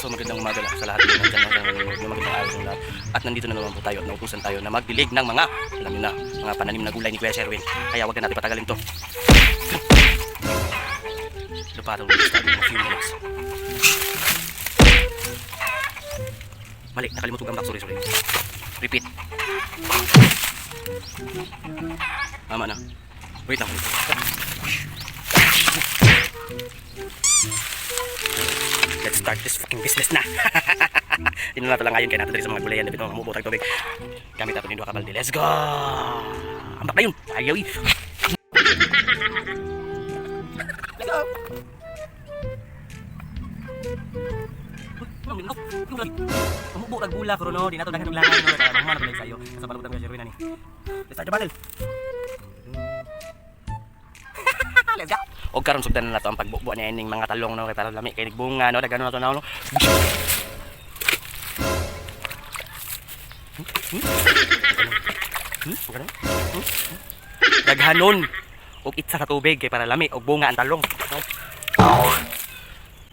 So magandang umaga lang sa lahat ng nandyan, no, nanonood, no, magandang araw sa lahat. At nandito na naman po tayo at nautusan tayo na magdilig ng mga, alam niyo na, mga pananim na gulay ni Kuya Sherwin. Kaya wag na natin patagalin to. The battle will start in a few minutes. Mali, nakalimutan ko ang back. Sorry, sorry. Repeat. Tama na. Wait lang. Let's start this fucking business na. Hindi na lang ngayon kaya natin diri sa mga gulayan na bitaw ang tag tubig. Gamit natin yung duha ka balde. Let's go! Ambak na yun. Ayaw eh. Let's go! Tumubo tag bulak ro no, di nato daghan og langan no, para mahuman na sayo. Sa palutan ko Sherwin ani. Let's start the battle. Let's go. Og karon sugdan na nato ang pagbubo niya ining mga talong no kay para lami kay bunga no, daghan na to na no. Hmm? Ganun? Hmm? Daghanon og itsa sa tubig kay para lami og bunga ang talong. No?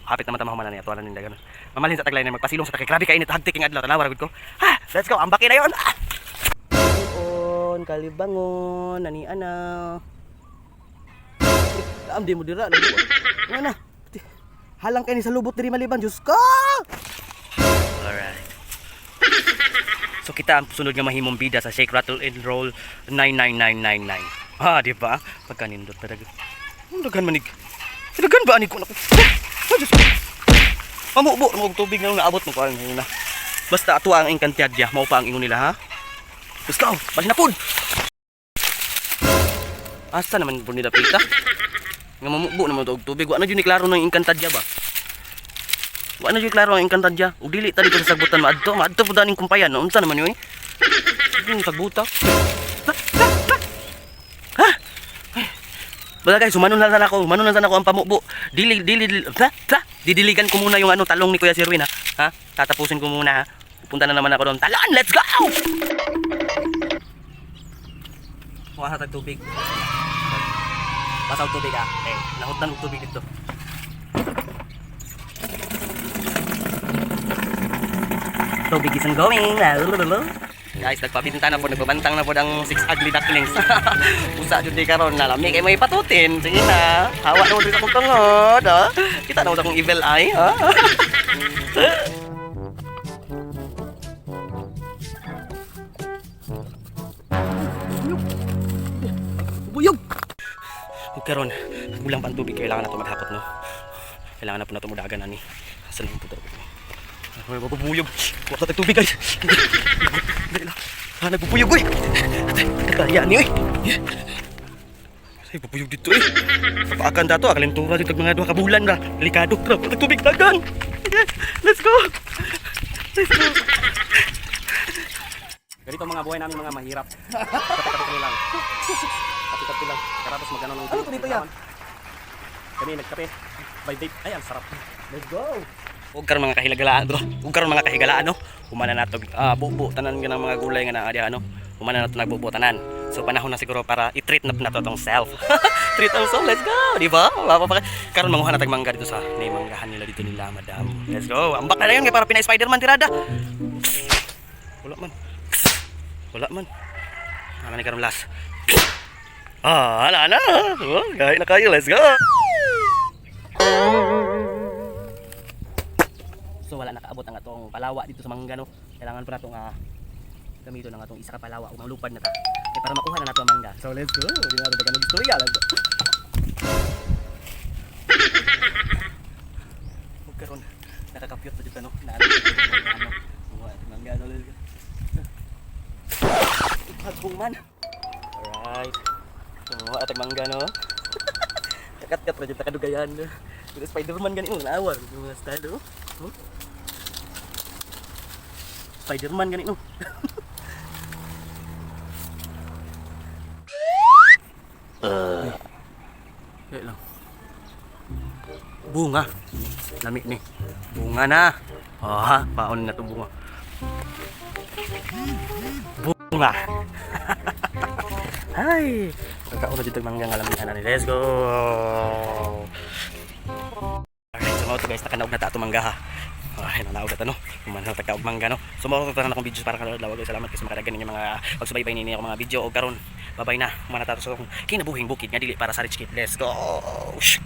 Hapit naman ta mahuman na niya tuwa na ning daghanon. Mamalhin sa taglay na magpasilong sa takay. Grabe kainit hagtik king adlaw tanawa ra gud ko. Ha, let's go. Ambaki na yon. Ah! On kalibangon nani ana. Am di mo dira. Ano na? Halang kay ni sa lubot diri maliban. Diyos ko. Alright. So kita ang sunod nga mahimong bida sa Shake Rattle and Roll 99999. Ah, di ba? Pagkanindot pa dag. Ang daghan manig. Daghan ba ani ko nako? Ah, Diyos ko. Pamubo mo og tubig nga naabot mo kuan na. Basta ato ang engkantyadya, mao pa ang ingon nila ha. Let's go. Bali na pod. Asa naman po nila pita? Nga mamubo naman to og tubig. Wa na jud ni klaro ng engkantadya ba? Wa na jud klaro ang engkantadya. Ug dili ta dito sa sagbutan maadto, maadto pud aning kumpayan. No? Unsa naman yun? Eh? Yung sagbuta. Ha? Basta guys, humanon lang sana ako. Humanon lang sana ako ang pamubo. Dili, dili, dili, ha? Ha? Didiligan ko muna yung ano, talong ni Kuya Sirwin, ha? Ha? Tatapusin ko muna, ha? Pupunta na naman ako doon. Talon! Let's go! Kuha sa tubig. Basaw tubig, ah. Eh, nahutdan og tubig dito. Tubig is ongoing. Guys, nagpabinta na po, nagbabantang na po ng six ugly ducklings. Usa jud di karon na lami kay may patutin. Sige na. Hawa na mo dito sa akong tungod. Oh. Kita na mo sa akong evil eye. Oh. Buyog. Ug karon, kulang pa ang tubig, kailangan na to maghakot no. Kailangan na po na to mudagan ani. Asa na yung puto? Ay, mabubuyog. Wala tayong tubig, guys. Dali lang. Ah, nagbubuyog, uy. Kaya ni, uy. Ay, bubuyog dito, eh. Paakan dato, akalintura dito mga duha ka bulan ra. Delikado, ra. Wala tubig dagan. Let's go. Let's go. Ganito ang mga buhay namin mga mahirap. Kape-kape lang. Kape-kape lang. Tapos magano ng Ano to dito ya? Kami nagkape. By vape. Ay, ang sarap. Let's go. Ug karon mga kahigalaan bro. Ug karon mga kahigalaan no. Humana nato ah bubo tanan nga ng mga gulay nga naa diha no. Humana nato nagbubo tanan. So panahon na siguro para i-treat na nato tong self. Treat ang self, let's go, di ba? Wala pa karon manguha na tag mangga dito sa nay manggahan nila dito nila, madam. Let's go. Ambak na yun kay para pinay Spider-Man tirada. Wala man. Wala man. Ano ni karon last. Ah, ala na. Oh, gaya na kayo. Let's go. So wala nakaabot ang atong palawa dito sa mangga no. Kailangan pa natong gamiton ang atong isa ka palawa ug lupad na ta. Kay para makuha na nato ang mangga. So let's go. Di na nato istorya lang. Ug karon nakakapyot na dito no. Na ano. Muha ating mangga no. Let's go. Hagbong man. Alright. So muha ating mangga no. Kakat-kat ra jud ta kadugayan. Pero Spider-Man gani mo naawa yung mga style oh. Huh? Spider-Man gani no. Uh. lang. Bunga. Lami ni. Bunga na. Ah, paon na to bunga. Bunga. Ay, kakaon na dito mangga nga lami ana ni. Let's go. Alright, so mao to guys, nakanaog na ta ato mangga ha. Ay, nanaog at ano, human na tagkaog mangga, no. So mao to tanan akong videos para karon adlaw, guys. Salamat kay sa makadagan ninyo mga pagsubaybay ninyo akong mga video. Og karon, babay na. Human na ta sa akong kinabuhing bukid nga dili para sa rich kid. Let's go. Shh.